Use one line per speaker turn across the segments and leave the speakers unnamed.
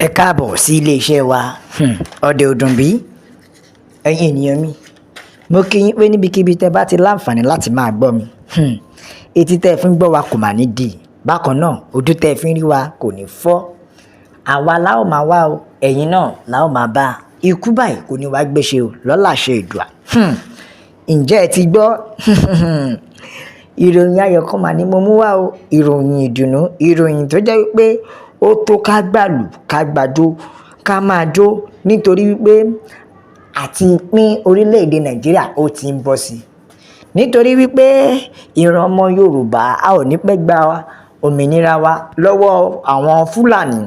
Ẹ káàbọ̀ sí iléeṣẹ́ wa. Ọdẹ ọdúnbí, ẹ̀yin ènìyàn mi, mo kí yín pé níbikíbi tẹ́ bá ti láǹfààní láti máa gbọ́ mi, etí tẹ́ ẹ fi ń gbọ́ wa kò mà ní dì. Bákan náà, ojú tẹ́ ẹ fi ń rí wa kò ní fọ́. Àwa la ó máa wá o, ẹ̀yin náà la ó máa bá. Ikú báyìí kò ní wá gbéṣe o lọ́lá ṣe ìdùà. Ǹjẹ́ ẹ ti gbọ́ ìròyìn ayọ̀ kan mà ní mo mú wá o? Ìròyìn ìdùnnú, ìròyìn tó jẹ́ wípé ó tó ká gbàlù, ká gbàjó, ká máa jó, nítorí wípé àti pín orílẹ̀-èdè Nàìjíríà, ó ti ń bọ́ sí i, nítorí wípé ìran ọmọ Yorùbá, a ò ní pẹ́ gba òmìnira wa lọ́wọ́ àwọn Fúlàní.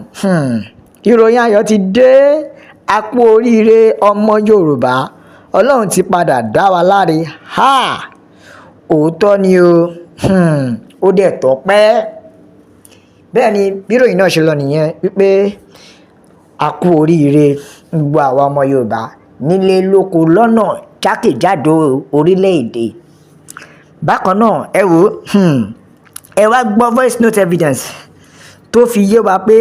Ìròyìn ayọ̀ ti dé. A kú oríire, ọmọ Yorùbá. Ọlọ́run ti padà dá wa láre. Ha, òótọ́ ni o. Ó dẹ̀ tọ́pẹ́. Bẹ́ẹ̀ ni, bí ìròyìn náà ṣe lọ nìyẹn, wípé a kú oríire, gbogbo àwa ọmọ Yorùbá nílé, lóko, lọ́nà, jákèjádò orílẹ̀-èdè. Bákan náà, ẹ wò ó, ẹ wá gbọ́ voice note evidence tó fi yé wa pé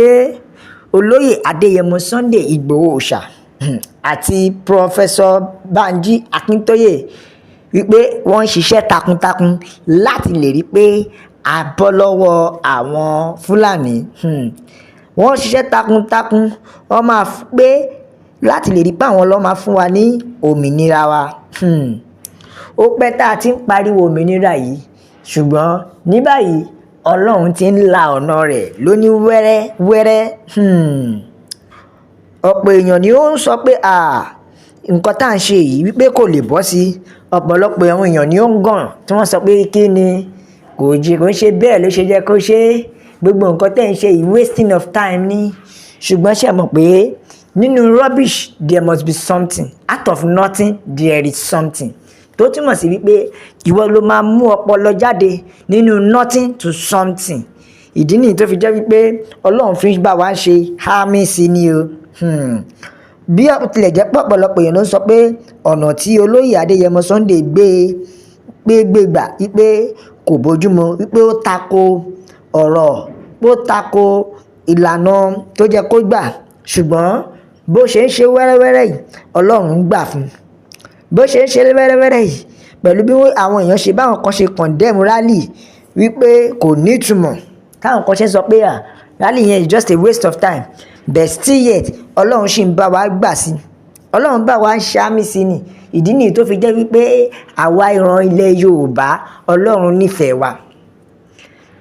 Olóyè Adéyẹmọ Sunday Ìgbòho Òòṣà àti Professor Banji Akintoye, wípé wọ́n ń ṣiṣẹ́ takuntakun láti lè rí pé a bọ́ lọ́wọ́ àwọn Fúlàní. Wọ́n ń ṣiṣẹ́ takuntakun, wọ́n máa pé láti lè rí pé àwọn ló máa fún wa ní òmìnira wa. Ó pẹ́ tá a ti ń pariwo òmìnira yìí, ṣùgbọ́n ní báyìí, Ọlọ́run ti ń la ọ̀nà rẹ̀ lóní wẹ́rẹ́ wẹ́rẹ́. Ọ̀pọ̀ èèyàn ni ó ń sọ pé nǹkan tá à ń ṣe yìí, wípé kò lè bọ́ sí. Ọ̀pọ̀lọpọ̀ àwọn èèyàn ni ó ń gàn, tí wọ́n sọ pé kí ni kò jí, kò ń ṣe bẹ́ẹ̀ ló ṣe jẹ́ kó ṣe é, gbogbo nǹkan tẹ́ ń ṣe yìí, wasting of time ni. Ṣùgbọ́n ṣe mọ̀ pé nínú rubbish there must be something? Out of nothing there is something, tó túmọ̀ sí wípé ìwọ ló máa mú ọpọlọ jáde nínú nothing to something. Ìdí nìyí tó fi jẹ́ wípé Ọlọ́run fi bá wa ṣe àmì sí ni o. Bí ó tilẹ̀ jẹ́ pé ọ̀pọ̀lọpọ̀ èèyàn ló ń sọ pé ọ̀nà tí Olóyè Adéyẹmọ Sunday gbé gbé gbé gbà, wípé kò bójúmu, wípé ó tako ọ̀rọ̀, pé ó tako ìlànà tó jẹ́ kó gbà, ṣùgbọ́n bó ṣe ń ṣe wẹ́rẹ́wẹ́rẹ́ yìí, Ọlọ́run ń gbà fún un. Bó ṣe ń ṣe wẹ́rẹ́wẹ́rẹ́ yìí, pẹ̀lú bí àwọn èèyàn ṣe, báwọn kan ṣe condemn rally wípé kò ní ìtumọ̀, táwọn kan ṣe sọ pé à rally yẹn is just a waste of time, but still yet, Ọlọ́run ṣì ń bá wa gbà sí, Ọlọ́run bá wa ń ṣàmì sí ni. Ìdí nìyí tó fi jẹ́ wípé àwa ìran ilẹ̀ Yorùbá, Ọlọ́run nífẹ̀ẹ́ wa.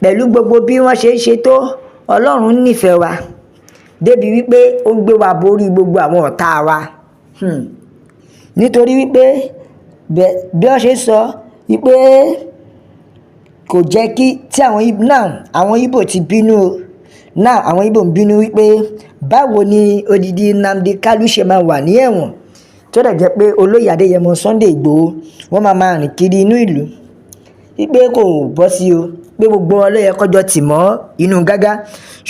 Pẹ̀lú gbogbo bí wọ́n ṣe ń ṣe tó, Ọlọ́run nífẹ̀ẹ́ wa débi wípé ó ń gbé wa borí gbogbo àwọn ọ̀tá wa. Nítorí wípé bí wọ́n ṣe sọ wípé kò jẹ́ kí tí àwọn náà, àwọn Ìgbò ti bínú o. Náà àwọn Ìgbò ń bínú wípé báwo ni odidi Nnamdi Kanu ṣe máa wà ní ẹ̀wọ̀n, tó dẹ̀ jẹ́ pé Olóyè Adéyẹmọ Sunday Ìgbòho, wọ́n máa máa rìn kiri inú ìlú, wípé kò bọ́ sí o, pé gbogbo wọn ló yẹ kọjọ tì mọ́ inú gágá.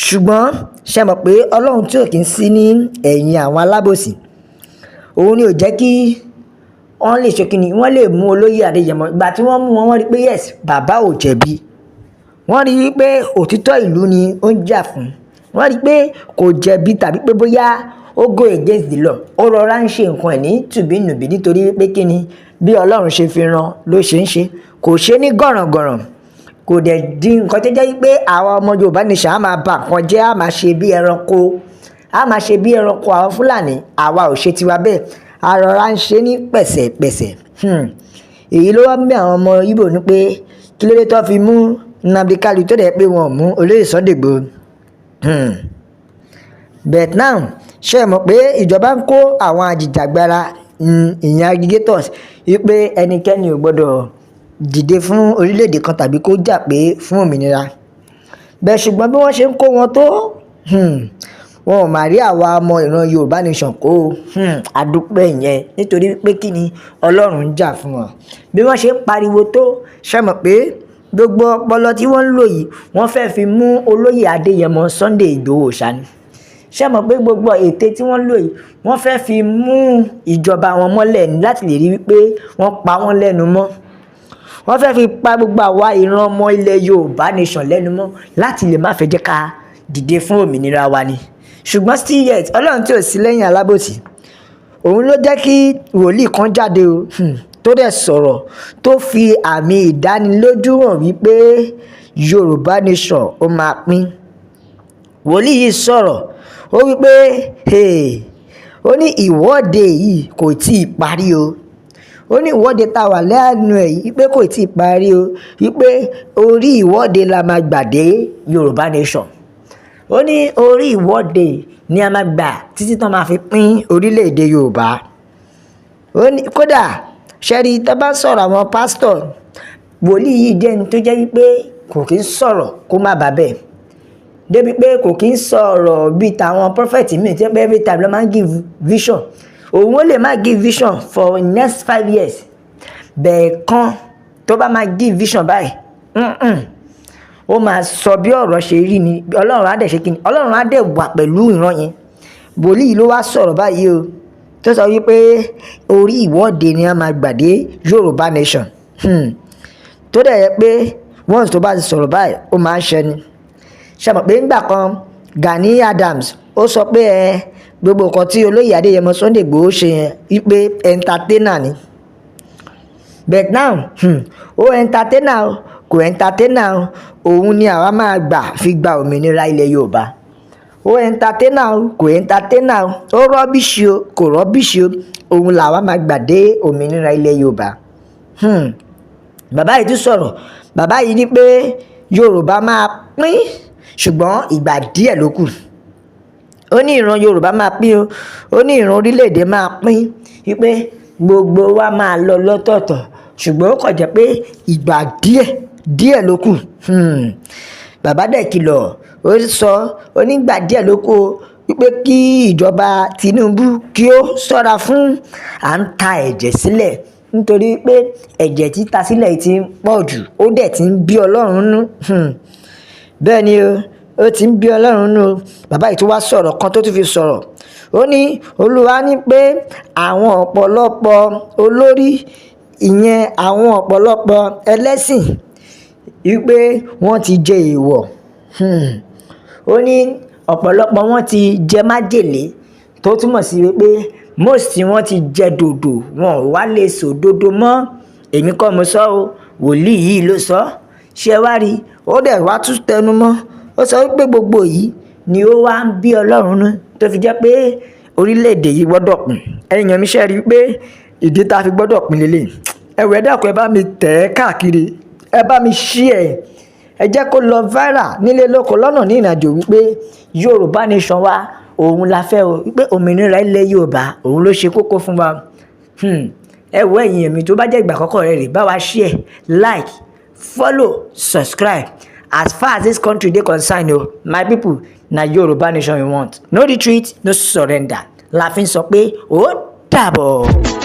Ṣùgbọ́n ṣe mọ̀ pé Ọlọ́run tí ò kí ń sí ní ẹ̀yìn àwọn alábòsí, òun ni ò jẹ́ kí wọ́n lè ṣe kíni, wọ́n lè mú Olóyè Adéyẹmọ. Ìgbà tí wọ́n mú wọn, wọ́n rí pé yes, bàbá ò jẹ̀bi. Wọ́n rí i pé òtítọ́ ìlú ni ó ń jà fún. Wọ́n rí i pé kò jẹ̀bi tàbí pé bóyá ó go against the law. Ó rọra ń ṣe nǹkan ẹ̀ ní tùbínùbí, nítorí pé kíni, bí Ọlọ́run ṣe fi ran ló ṣe ń ṣe. Kò ṣe ní gọ̀ràngọ̀ràn, kò dẹ̀ di nǹkan tó jẹ́ pé àwọn ọmọ Yorùbá nation á máa ba nǹkan jẹ́, á máa ṣe bí ẹranko, á máa ṣe bí ẹranko àwọn Fúlàní. Àwa ò ṣe tiwa bẹ́ẹ̀, a rọra ń ṣe ní pẹ̀sẹ̀pẹ̀sẹ̀. Èyí ló wá ń bí àwọn ọmọ Ìgbò ní pé kí ló dé tó fi mú Nnamdi Kanu, tó dẹ̀ pé wọn ò mú Olóyè Sunday Igboho. But now, ṣé ẹ mọ̀ pé ìjọba ń kó àwọn ajìjàgbara, ìyẹn agitators, wípé ẹnikẹ́ni ò gbọ́dọ̀ dìde fún orílẹ̀-èdè kan tàbí kó jà pé fún òmìnira bẹ́ẹ̀? Ṣùgbọ́n bí wọ́n ṣe ń kó wọn tó, wọn ò mà rí àwa ọmọ ìran Yorùbá nation kó o. Àdúpẹ́ ìyẹn, nítorí pé kí ni, Ọlọ́run ń jà fún wọn. Bí wọ́n ṣe ń pariwo tó, ṣe mọ̀ pé gbogbo ọpọlọ tí wọ́n ń lò yìí, wọ́n fẹ́ fi mú Olóyè Adéyẹmọ Sunday Ìgbòho ṣá ni. Ṣé mọ̀ pé gbogbo ète tí wọ́n ń lò yìí, wọ́n fẹ́ fi mú ìjọba wọn mọ́lẹ̀ ní, láti lè rí wípé wọ́n pa wọ́n lẹ́nu mọ́. Wọ́n fẹ́ fi pa gbogbo àwa ìran ọmọ ilẹ̀ Yorùbá nation lẹ́nu mọ́, láti lè má fẹ́ jẹ́ ká dìde fún òmìnira wa ni. Ṣùgbọ́n still yet, Ọlọ́run tí ò sí lẹ́yìn alábòsí, òun ló jẹ́ kí wòlíì kan jáde o, tó dẹ̀ sọ̀rọ̀, tó fi àmì ìdánilójú hàn wípé Yorùbá Nation ó máa pín. Wòlíì yìí sọ̀rọ̀, ó wípé, ó ní ìwọ́de yìí kò tí ì parí o. Ó ní ìwọ́de tá a wà lẹ́nu ẹ̀ yìí pé kò tí ì parí o, wípé orí ìwọ́de la máa gbà dé Yorùbá Nation. Ó ní orí ìwọ́de ni a máa gbà títí tán máa fi pín orílẹ̀-èdè Yorùbá. Ó ní kódà ṣẹ́rí tó bá sọ̀rọ̀ àwọn pásítọ̀, wòlíì yìí jẹ́ ẹni tó jẹ́ wípé kò kí ń sọ̀rọ̀ kó má bàa bẹ́ẹ̀, débi pé kò kí ń sọ̀rọ̀ bíi tàwọn prophet míì tí every time ló máa ń give vision. Òun ó lè má give vision for next 5 years bẹ́ẹ̀ kan. Tó bá máa give vision báyìí, ó máa sọ bí ọ̀rọ̀ ṣe rí ni. Ọlọ́run á dẹ̀ ṣe kíni, Ọlọ́run á dẹ̀ wà pẹ̀lú ìran yẹn. Wòlíì ló wá sọ̀rọ̀ báyìí o, tó sọ wípé orí ìwọ́de ni a máa gbà dé Yorùbá Nation. Tó dẹ̀ yẹ pé once tó bá ti sọ̀rọ̀ báyìí, ó máa ń ṣẹ ni. Ṣe mọ̀ pé ńgbà kan Gani Adams ó sọ pé ẹ gbogbo nǹkan tí olóyè Adéyẹmọ Sunday Igboho ṣe yẹn, wípé entertainer ni. But now, ó entertainer o, kò entertainer o, òun ni àwa máa gbà fi gba òmìnira ilẹ̀ Yorùbá. Ó entertainer o, kò entertainer o, ó rubbish o, kò rubbish o, òun làwa máa gbà dé òmìnira ilẹ̀ Yorùbá. Bàbá yìí tún sọ̀rọ̀. Bàbá yìí ní pé Yorùbá máa pín, ṣùgbọ́n ìgbà díẹ̀ ló kù. Ó ní ìran Yorùbá máa pín o, ó ní ìran orílẹ̀-èdè máa pín, wípé gbogbo wa máa lọ lọ́tọ̀ọ̀tọ̀, ṣùgbọ́n ó kàn jẹ́ pé ìgbà díẹ̀ díẹ̀ ló kù. Bàbá dẹ̀ kìlọ̀, ó sọ, ó nígbà díẹ̀ ló kù o, wípé kí ìjọba Tinubu kí ó ṣọ́ra fún à ń ta ẹ̀jẹ̀ sílẹ̀, nítorí pé ẹ̀jẹ̀ títa sílẹ̀ ti ń pọ̀ jù, ó dẹ̀ ti ń bí Ọlọ́run nú. Bẹ́ẹ̀ ni o, ó ti ń bí Ọlọ́run nú o. Bàbá yìí tún wá sọ̀rọ̀ kan tó tún fi sọ̀rọ̀. Ó ní Olúwa ní pé àwọn ọ̀pọ̀lọpọ̀ olórí, ìyẹn àwọn ọ̀pọ̀lọpọ̀ ẹlẹ́sìn, wípé wọ́n ti jẹ èèwọ̀. Ó ní ọ̀pọ̀lọpọ̀ wọn ti jẹ májèlé, tó túmọ̀ sí wípé most wọn ti jẹ dòdò, wọn ò wá lè sòdodo mọ́. Èmi kọ́ mo sọ o, wòlíì yìí ló sọ. Ṣé wá rí, ó dẹ̀ wá tún tẹnu mọ́, ó sọ wípé gbogbo yìí ni ó wá ń bí Ọlọ́run nú, tó fi jẹ́ pé orílẹ̀-èdè yìí gbọ́dọ̀ pín. Ẹ̀yin èèyàn mi, ṣe rí i pé ìdí tá a fi gbọ́dọ̀ pín lélẹ̀? Ẹ wò, ẹ dákun, ẹ bá mi tẹ̀ ẹ́ káàkiri, ẹ bá mi share ẹ, ẹ jẹ́ kó lọ viral nílé lóko lọ́nà ní ìrìnàjò, wípé Yorùbá Nation wa òun la fẹ́ o, wípé òmìnira ilẹ̀ Yorùbá òun ló ṣe kókó fún wa. Ẹ wo, ẹ̀yin èmi, tó bá jẹ́ ìgbà àkọ́kọ́ rẹ rè, bá wa share, like, follow, subscribe. As far as this country dey concerned o, my people, na Yorùbá Nation we want. No retreat, no surrender la fi ń sọ pé ó dàbọ̀.